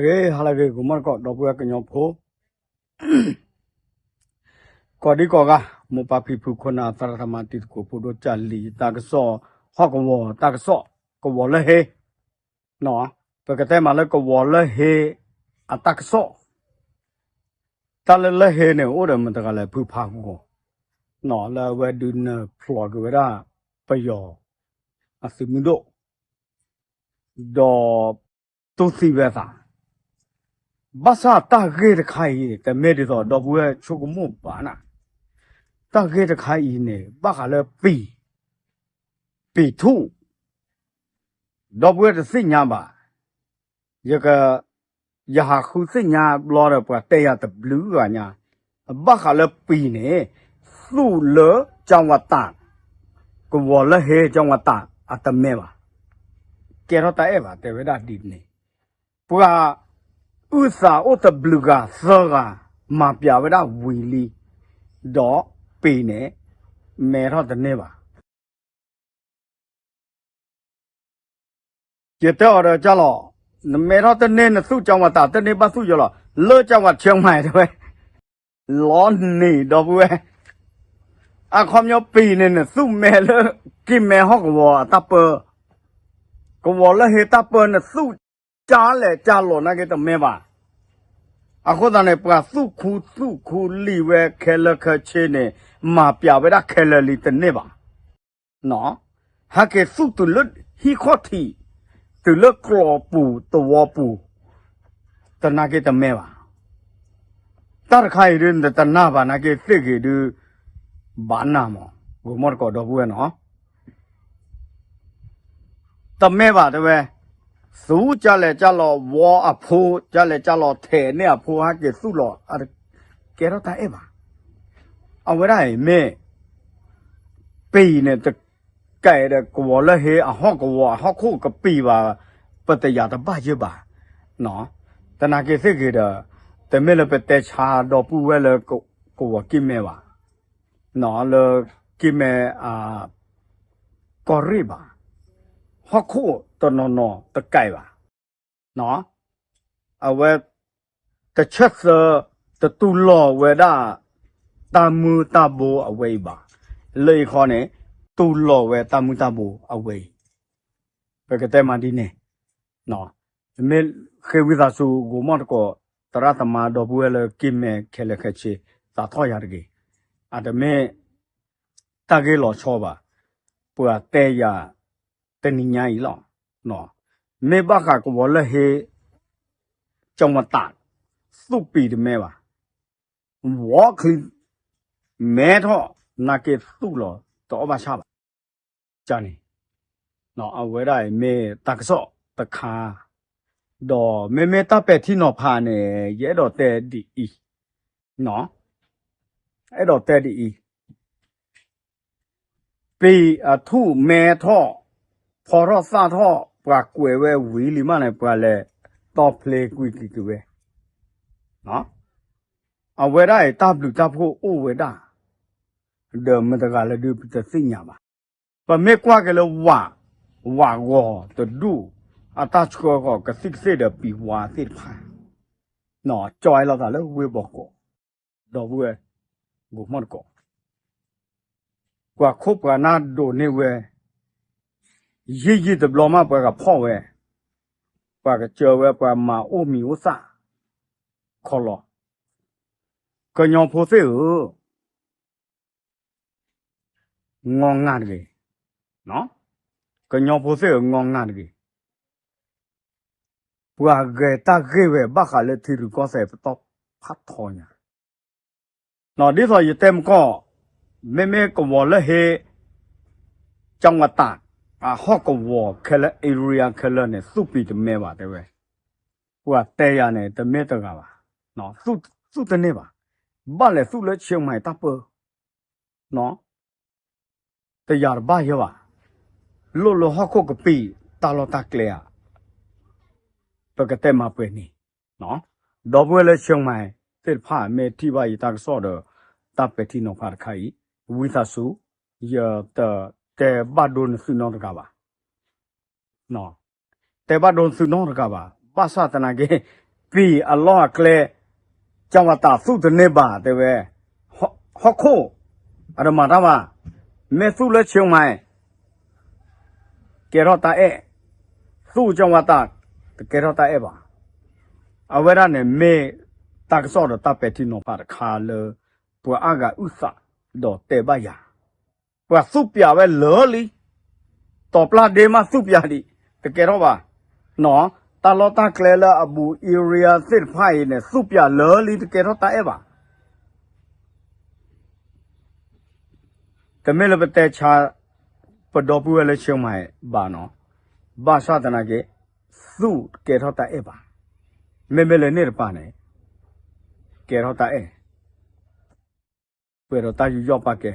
ဂ့ၤ ဟါလၢအဂ့ၤ ဂီၤမီၢ်တကိး ဒီပုၢ်ဝဲၢ်ကညီဖိ ကိးဒံကိးဂၤ မိၢ်ပၢ်ဖံဖု ခိၣ်နၢ် သရၣ်သမါ တံၤသကိး ဖိဒိၣ်ကၢ်လံၤ တၢ်ကစီၣ် ဟီၣ်ကဝီၤ တၢ်ကစီၣ် ကဝီၤလၢဟ့ ပကတဲမးလၢကဝီၤလၢဟ့ အတၢ်ကစီၣ် တၢ်လၢလၢဟ့န့ၣ် အိၣ်ဒီးမတၤတဂၤလဲၣ် ဖုဖးဟူဂီၤ လၢအဝဲဒုးနၢၤဖျိးက့ၤဝဲဒၣ် ပယီၤ အသုးမုၢ်ဒိၣ် ဒီး တူၢ်သံဝဲအသး ဘၣ်ဆၣ်တၢ်ဂ့ၢ်တခါအံၤ တမ့ၢ်ဒ်သိးဒီပုၢ်ဝဲၢ်ဆိကမိၣ်ဘၣ်နၤ, တၢ်ဂ့ၢ်တခါအံၤန့ၣ် ဘၣ်ဃးလၢပံၤ, ပံၤထူၣ်, ဒီပုၢ်ဝဲၢ်တသ့ၣ်ညါဘၣ်, ယက, ယဟးဃုသ့ၣ်ညါဘျီဒီး ပှၤတဲယၤတဘျုးဂၤညါ, ဘၣ်ဃးလၢပံၤန့ၣ် သူၣ်လၢကၠီဝးတး, ကဝီၤလၢဟ့ကၠီဝးတး အတမ့ၢ်ဘၣ်, ကဲထီၣ်တၢ်အဲၣ်ဘၣ် တဲဝဲဒၣ်ဒ်န့ၣ်, ပှၤအုၣ်သးအိၣ်တဘျုးဂၤသၢဂၤ မၤပျးဝဲဒၣ်ဝံၤလံ, ဒီးပံၤန့ၣ် မဲထီၣ်တန့ၢ်ဘၣ် ယတဲအီၤဒီးကၢ်လီၤ, နမဲထီၣ်တန့ၢ် နသူၣ်ကၠီဝးတးတန့ၢ် ဘၣ်သူၣ်ယီၤလီၤ, လၢကၠီဝး Chiang Mai တဲဝဲ, လီၤနံၤဒီပုၢ်ဝဲၢ်, အခီပညီပံၤန့ၣ် နသူၣ်မဲလၢ က့ၤမဲဟီၣ်ကဝီၤအတၢ်ပၢ, ကဝီၤလၢဟ့တၢ်ပၢ နသူၣ်ကၠါလဲၣ်ကၠါလီၤနာ်က့တမ့ၢ်ဘၣ်, အဃိသတးန့ၣ် ပှၤသူၣ်ခူသူၣ်ခူလံာ်ဝဲခဲလၢာ်ခဲဆ့န့ၣ် မၤပျးဝဲဒၣ်ခဲလၢာ်လံတန့ၢ်ဘၣ် ဟဲက့ၤသူၣ်တုၤလၢဟံၣ်ခီၣ်ထံး, တုၤလၢကျီပူၤသဝီပူၤ, တနာ်က့တမ့ၢ်ဘၣ်. တၢ်တခါအံၤဒ် နတနာ်ဘၣ်နာ်က့သ့ၣ်ဂ့ၤဒုး ဘၣ်နၢ်မး, ဂိၤမီၢ်တကိးဒီပုၢ်ဝဲၢ်နီၤ တမ့ၢ်ဘၣ်တဲဝဲ, သူကၢ်လဲၤကၢ်လီၤ ဝီအဖိ, ကၢ်လဲၤကၢ်လီၤထဲးန့ၢ်အဖိ ဟဲက့ၤသူၣ်လီၤ, ကဲထီၣ်တၢ်အဲၣ်ဘၣ်. အဝဲဒၣ်အံၤမ့ၢ် ပံၤန့ၣ် တကဲဒီးကဝီၤလၢဟ့အဟီၣ်ကဝီၤအဟီၣ်ခိၣ်ကပံၤဘၣ်, ပတယာ်တဘၣ်ယဲၢ်ဘၣ်. တနာ်က့သ့ၣ်ဂ့ၤဒီး တမ့ၢ်လၢပတဲဆါဒီပုၢ်ဝဲၢ်လၢကဝီၤကံၢ်မဲဘၣ်, လၢကံၢ်မဲ ကီၢ်ရ့ၣ်ဘၣ်, ဟီၣ်ခိၣ်တနီၤနီၤတကဲဘၣ်. အဝဲ တဆၢသၢ တတူၢ်လိာ်ဝဲဒၣ် တၢ်မုၢ်တၢ်ဘိအဝဲအံၤဘၣ်. လၢအံၤခီန့ၣ် တူၢ်လိာ်ဝဲတၢ်မုၢ်တၢ်ဘိအဝဲအံၤ, ပကတဲမးဒ်န့ၣ်, မ့ၢ်ဃ့ဝံသးစူၤ ဂိၤမီၢ်တကိး သရၣ်သမါဒီပုၢ်ဝဲၢ်လၢကံၢ်မဲခဲလၢာ်ခဲဆ့ သးထီၣ်ယၤတဂ့ၤ, အတမ့ၢ် တၢ်ဂ့ၢ်လီၤဆီဘၣ်, ပှၤတဲယၤ တနံၤညါအံၤလီၤ. မ့ၢ်ဘၣ်ဃးကဝီၤလၢဟ့ ကၠီဝးတး သူၣ်ပံၤတမ့ၢ်ဘၣ်, ဝီချံ မဲထီၣ် နာ်က့သူၣ်လီၤ တအီၣ်ဘၣ်ဆၣ်ဘၣ်. န့ၣ် အဝဲဒၣ်အံၤမ့ၢ်တၢ်ကစီၣ်တခါ, ဒီးမ့မ့ၢ်တၢ်ပဲာ်ထံနီၤဖးန့ၣ် ယအဲၣ်ဒိးတဲဒ်အံၤ, အဲၣ်ဒိးတဲဒ်အံၤ, ပံၤအထူၣ်မဲထီၣ်, ဖီထီၣ်သၣ်ထီၣ် ပှၤကွဲးဝဲဝံၤလံမးန့ၣ် ပှၤလဲၤတီၢ်ဖျ့ကွံာ်က့ၤက့ၤဝဲ, အဝဲဒၣ်အံၤ တၢ်ဘျုးတၢ်ဖှိၣ်အိၣ်ဝဲဒၣ်, ဒီးမတၤတဂၤလဲၣ်ဒုးပတသ့ၣ်ညါဘၣ်. ပမ့ၢ်ကွၢ်က့ၤလၢဝး, ဝးဂီၤတဒူၣ်, အတၢ်ဆှၢဃီၤကသံၣ်ကသ့ၣ်ဒီးပံၤဝါသ့ၣ်တဖၣ်, ကၠီအဲၣ်လိာ်သးလၢဝ့ၢ်ဘီကီး, ဒီပုၢ်ဝဲၢ်, ဂိၤမီၢ်တကိး ပှၤခိၣ်ပှၤနၢ်ဒိးန့ၢ်ဝဲ, ယံာ်ယံာ်တဘျီမးပှၤကဖီၣ်ဝဲ, ပှၤကစၢၤဝဲ ပှၤမၤအိၣ်မံၤအိၣ်သၣ်, ခီလီၤ, ကညီဖိသ့ၣ်ဧၢ, ငီၢ်ငၢ်တဂ့ၤ, ကညီဖိသ့ၣ်ဧၢ ငီၢ်ငၢ်တဂ့ၤ, ပှၤဂဲၤတၢ်ဂ့ၢ်ဝဲဘၣ်ဃးလၢထံရူၢ်ကီၢ်သဲးပတီၢ်ဖးထီညါ, ဒ်သိးယတဲမကီၢ်, မ့မ့ၢ်ကဝီၤလၢဟ့ ကၠီဝးတး, အဟီၣ်ကဝီၤခဲလၢာ် area ခဲလၢာ်န့ၣ် သူၣ်ပံၤတမ့ၢ်ဘၣ်တဲဝဲ, ပှၤတဲယၤန့ၣ် တမ့ၢ်တဂၤဘၣ်, သူၣ်တန့ၢ်ဘၣ်, ဘၣ်လဲၤသူၣ်လၢ Chiang Mai တၢ်ပၢ တယာ်တဘၣ်ယဲၢ်ဘၣ်, လိၣ်လၢဟီၣ်ခိၣ်ကပံာ်တၢ်လီၢ်တၢ်ကျဲဧါ, ပကတဲမၤပှဲၤန့ၣ်, ဒီပုၢ်ဝဲၢ်လၢ Chiang Mai သ့ၣ်တဖၣ် မ့ၢ်ထံၣ်ဘၣ်ယတၢ်ကစီၣ်ဒီး တၢ်ပဲာ်ထံနီၤဖးတခါအံၤ, ဝံသးစူၤ, ယတတဲဘၣ်ဒိနသုနီတဂၤဘၣ် တဲဘၣ်ဒိသုနီတဂၤဘၣ်, ဘၣ်ဆၣ်သနာ်က့, ပံၤအလီၢ်အကျဲ ကၠီဝၤတးသူၣ်တန့ၢ်ဘၣ်တဲဝဲ, ဟီၣ်ခိၣ် အတမၤတၢ်ဘၣ်, မ့ၢ်သူၣ်လၢဆ့မၤ ကဲထီၣ်တၢ်အဲၣ်, သူၣ်ကၠီဝၤတး တကဲထီၣ်တၢ်အဲၣ်ဘၣ်. အဝဲဒၣ်န့ၣ်မ့ၢ်တၢ်ကစီၣ်ဒီးတၢ်ပဲာ်ထံနီၤဖးတခါလၢ ပှၤအါဂၤအုၣ်သးဒီးတဲဘၣ်ယၤ, ပှၤသူၣ်ပျးဝဲလၢာ်လံ, တီၤပျၢ်ဒ့မးသူၣ်ပျးဒံး, တကဲထီၣ်ဘၣ်. နီၢ်, တၢ်လီၢ်တၢ်ကျဲလၢအဘူး area သ့ၣ်တဖၣ်အံၤန့ၣ် သူၣ်ပျးလၢာ်လံ တကဲထီၣ်တၢ်အဲၣ်ဘၣ်. တမ့ၢ်လၢပတဲဆါ ပဒီပုၢ်ဝဲၢ်လၢဆ့မၤဘၣ်နီၢ်, ဘၣ်ဆၣ်သနာ်က့ သူၣ်တကဲထီၣ်တၢ်အဲၣ်ဘၣ်. မ့မ့ၢ်လၢန့ၣ်တပၤန့ၣ် ကဲထီၣ်တၢ်အဲၣ်, ပှဲၤဒီးတၢ်ယူးယီၣ်ပာ်ကဲ